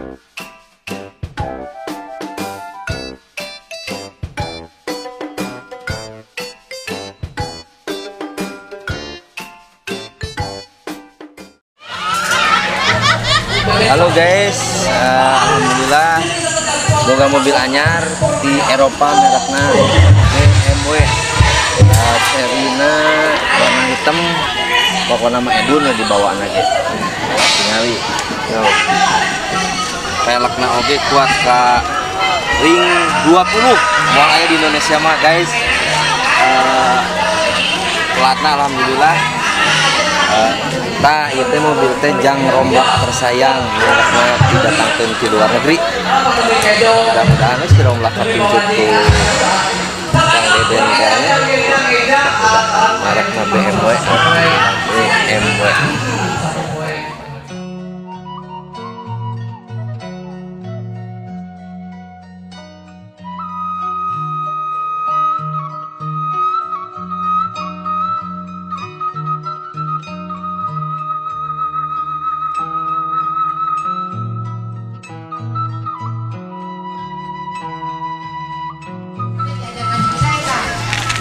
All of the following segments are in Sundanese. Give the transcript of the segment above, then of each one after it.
Halo guys, alhamdulillah boga mobil anyar di Eropa merekna BMW, serina warna hitam, pokoknya nama Edun dibawaan aja. Tingali, yo. Pelekna oge kuat ka ring 20. Moal aya di Indonesia mah guys. Pelatna alhamdulillah. Tah ieu teh mobil teh jang rombak tersayang merekna didatangkeun ti luar negeri. Mudah-mudahan si rombak kapincut ku Kang Deden kayaknya. Merekna BMW. BMW.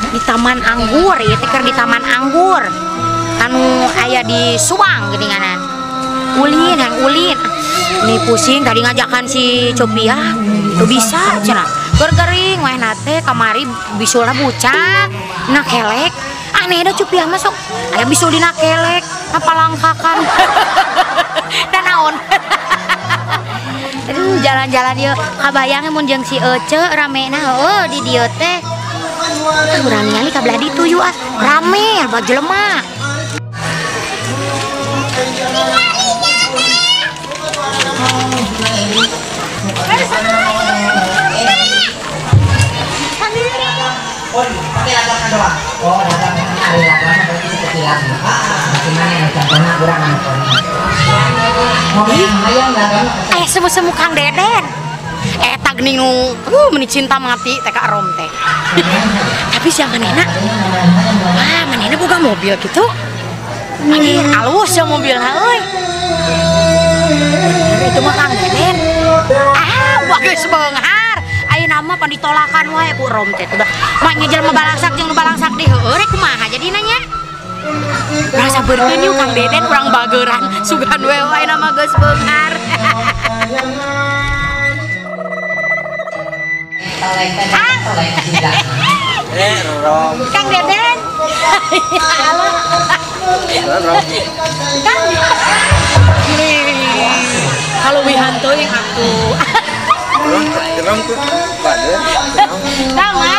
Di Taman Anggur, ya teh di Taman Anggur anu aya di Subang geuninganan. Ulin, yang ulin. Nih pusing tadi ngajakan si Copiah, tuh bisa cenah. Gergering weh nate kamari bisulna bucak, na kelek. Aneh da Copiah mah sok aya bisul dina kelek, na palangkakan. Da naon. Aduh, jalan-jalan ieu kabayang mun jeung si Ece ramena heueuh di dieu teh. Urang ningali ka belah ditu yuk ah. Rame apa jelema. Semu-semu Kang Deden. Eta geuning nu meni cinta mati teh ka Rom teh. Tapi siang manehna, wah manehna boga mobil gitu. Anjir, alus ya mobilna euy. Bener itu mah Kang Deden. Ah, wah geus beunghar. Ayeuna mah pan ditolakan wae ku Rom teh. Udah mah jelema balangsak jeung nu balangsak deui heueuh rek kumaha jadina nya. Rasa beurkeun yuk Kang Deden urang bageran sugan we ayeuna mah geus beunghar. Kang, Kang Deden, halo, Kang, kalau wihan teuing atuh. Sama,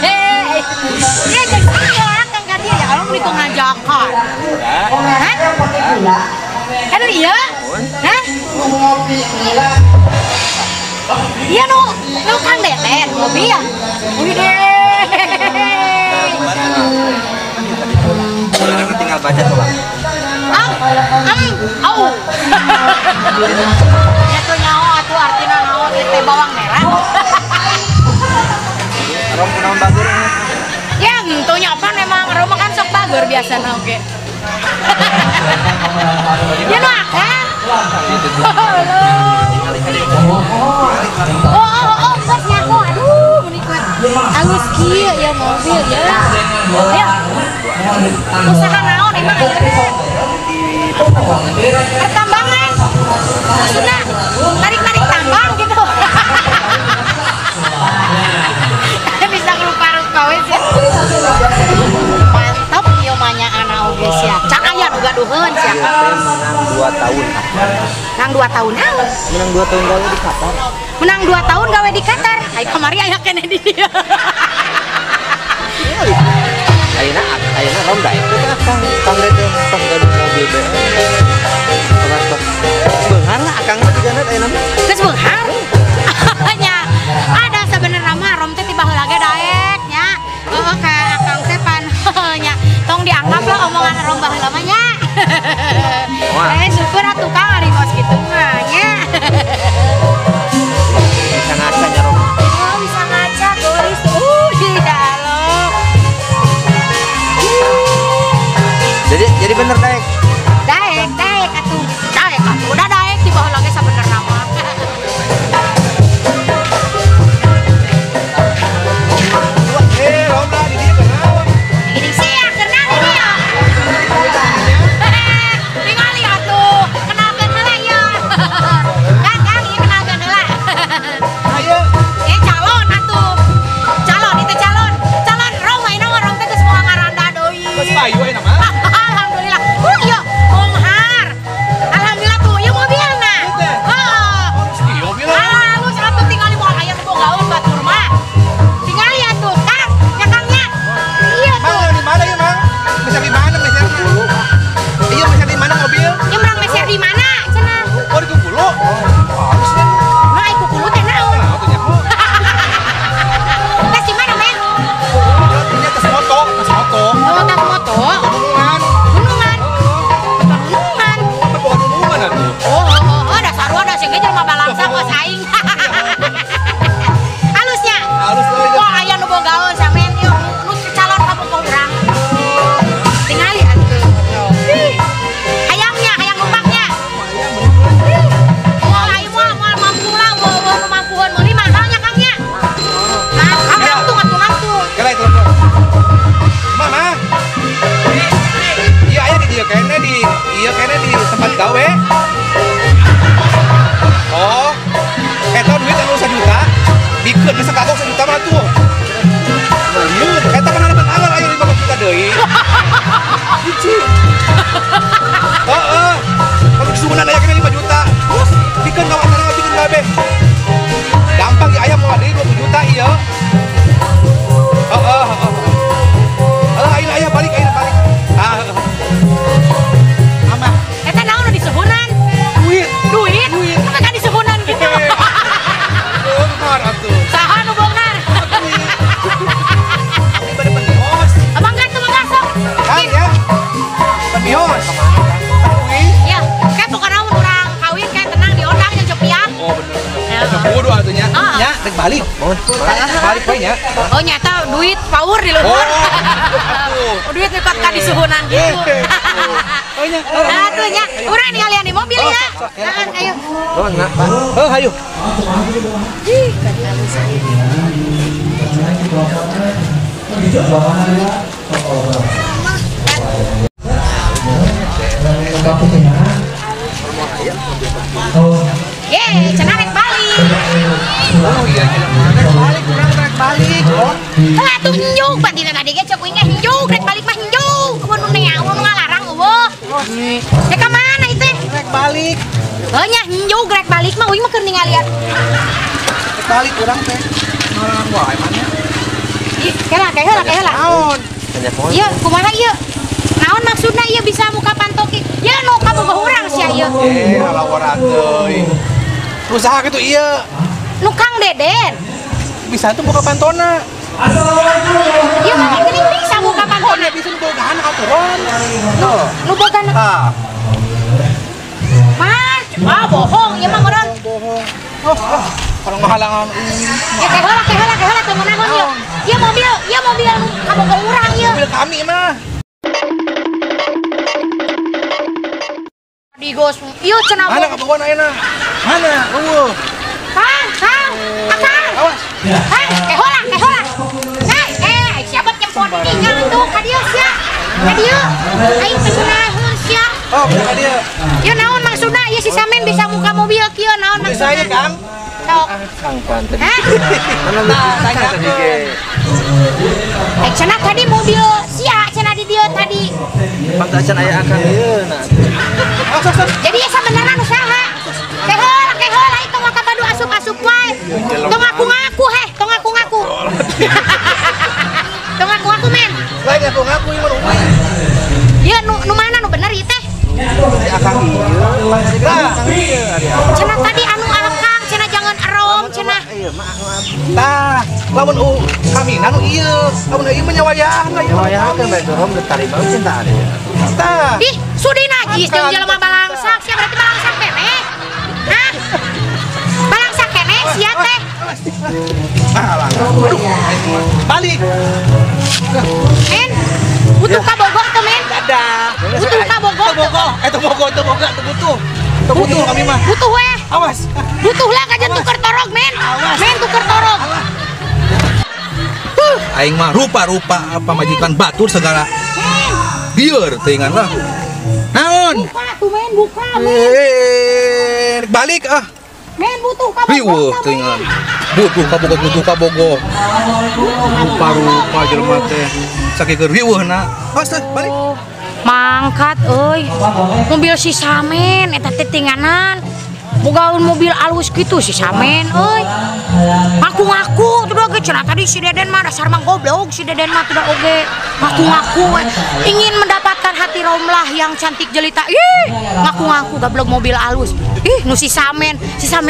ya jeung sia Kang ka dieu ya Allah meuni teu ngajakan. Hah? Aduh iya? Hah? Iya nu Kang Deden mobil ya. Wih deh. Tinggal baca tuh bang. Au. Ya tuh nyaho atuh artina naon teh bawang merah. Rom kunaon bager? Ya henteu nya pan emang Rom kan sok bager biasana oge. Ya nu akang. Oh, geus nyaho. Aduh, meuni kuat. Alus kieu ya mobil ya. Ayo. Usaha naon emang ayeuna? Pertambangan. Maksudna tarik-tarik tambang gitu. Bisa ngerupa-rupa we sih. Mantap ieu mah nya ana oge sia. Cak aya nu gaduheun sia. Menang 2 tahun. Menang 2 tahun naon? Menang 2 tahun gawe di Qatar. Menang 2 tahun gawe di Qatar. Ai kamari aya keneh di dieu. Ayeuna ayeuna Rom daek teh Kang Kang Deden tong gaduh mobil BMW. Beunghar lah akang mah jigana ayeuna mah. Geus beunghar. Nya ada sebenarnya mah Rom teh ti baheula ge daek nya. Heeh ka akang teh pan nya tong dianggap lah omongan Rom baheula mah nya. Syukur atuh Kang ari kos kitu mah nya. Bisa ngaca nya Rom. Oh, bisa ngaca geulis. Ya Allah. Jadi bener daek. Daek, daek atuh. Daek atuh. Dadah. ge jelema balangsa kos aing. Halusnya. Halus euy. Wah, aya nu bogaeun Samen ieu nu calon kabogoh urang. Tingali atuh. Hayangnya, hayang numpangnya. Moal aing moal moal mampu lah, moal nu mampueun meuli mahalnya Kang nya. Nah, nangtung atuh nangtung. Kela telepon. Mama. Iya aya di dieu kene di ieu kene di tempat gawe. Oh. Eta duit anu 1 juta. Bikeun bisa kagok 1 juta mah tuh. Eta kan harapan awal aya 5 juta deui. Hiji. Heeh. Kalau disugunan aya kene 5 juta. Terus bikeun ka watana bikeun kabeh. Gampang ieu aya moal deui 20 juta ieu. Heeh, heeh. Heeh, ayeuna aya balik, ayeuna balik. Ah, heeh. Mama. Eta naon nu disugunan? Duit. Duit? Duit. Tapi kan disugunan gitu. Beunghar atuh. Saha nu beunghar? Ini bade pendios. Mangga tuh mangga sok. Kang ya. Pendios. Ya, kayak pokoknya mun urang kawin kayak tenang diondang jeung Copiah. Oh bener. Kudu atuh nya. Nya rek balik. Balik we nya. Oh nyata duit power di luhur. Oh. Duit lipat ka disugunan gitu. Oh nya. Nah tuh nya, urang ningalian di mobil ya. Nah, ayo. Nuhun, nak. Heuh, hayu. Ih, kan halus. Ye, cenah rek balik. Oh iya, rek balik, urang rek balik. Oh. Heuh atuh hinjuk batina tadi ge cek uing ge hinjuk, rek balik mah hinjuk. Eueuh nu nea, eueuh nu ngalarang eueuh. Rek ka mana ieu teh? Rek balik. Heuh nya hinjuk rek balik mah uing mah keur ningalian. Rek balik urang teh. Ngalarang wae mana? Ih, kela heula heula. Naon? Ieu kumaha ieu? Naon maksudna ieu bisa muka pantoki? Ieu nu kabogoh urang sia ieu. Eh, lawaran teuing. Usaha kitu ieu. Nu Kang Deden. Bisa tuh buka pantona. Ieu mah geuning bisa muka pantona. Oh, bisa nu bogaan aturan. Nu bogaan. Ah. Mah, ah bohong ieu mah meureun. Bohong. Oh, kalau ngahalangan. Ya teh heula teh heula teh heula teu ngeunaheun ieu. Ieu mobil nu kabogoh urang ieu. Mobil kami mah. Digos, ieu cenah. Mana kabogohan ayeuna? Mana? Eueuh. Kang, Kang, Akang. Awas. Hei, kehola, kehola. Hei, siapa jempol tinggal tuh ka dieu sia. Ka dieu. Aing teu ngeunaheun sia. Oh, ka dieu. Ieu naon maksudna? Ieu si Samen bisa muka mobil kieu naon maksudna? Bisa ya, Kang. Sok. Kang pan tadi. Hah? Mana tanya tadi ge. Eh, cenah tadi mobil sia cenah di dieu tadi. Pantasan aya akang ieu nah. Jadi ya sebenarnya nu saha? Keheula, keheula itu mah kabadu asup-asup wae. Tong ngaku-ngaku heh, tong ngaku-ngaku. Tong ngaku-ngaku men. Lain ngaku-ngaku ieu mah. Ieu nu mana nu bener ieu teh? Si akang ieu. Tah, cenah tadi anu akang, cenah jangan erom cenah. Ieu mah anu tah, lamun kami nu ieu, lamun ieu mah nyawayahna ieu. Nyawayahkeun bae rom diterima cinta ada. Tah. Ih, sudi najis jeung jelema balangsak, sia berarti balangsak keneh. Hah? Balangsak keneh sia teh. Aduh, balik. Men, butuh ka Bogor teu men? Dadah. Butuh ka Bogor. Teu bogoh, teu bogoh, teu boga, teu butuh. Teu butuh kami mah. Butuh weh. Awas. Butuh lah kajian tuker torog men. Men tuker torog. Aing mah rupa-rupa apa majikan batur segala. Biar teuingan lah. Naon? Buka tuh men, buka men. Balik ah. Men butuh ka Bogor. Riweuh teuingan. Butuh ka Bogor, butuh ka Bogor. Rupa-rupa jelema teh. Sakieu riweuhna. Awas teh, balik. Mangkat euy. Mobil si Samen eta teh tinganan. Bogaun mobil alus gitu si Samen euy. Ngaku-ngaku tuh oge cenah tadi si Deden mah dasar mah goblok si Deden mah tuh oge. Ngaku-ngaku ingin mendapatkan hati Romlah yang cantik jelita. Ih, ngaku-ngaku gablok mobil alus. Ih, nu si Samen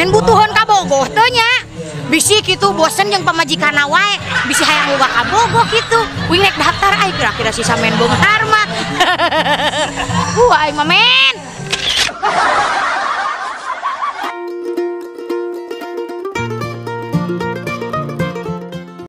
butuheun ka Bogoh teu nya. Bisi kitu bosen jeung pamajikanna wae, bisi hayang boga ka Bogoh kitu. Uing rek daftar ai kira-kira si Samen beunghar mah. Aing mah men.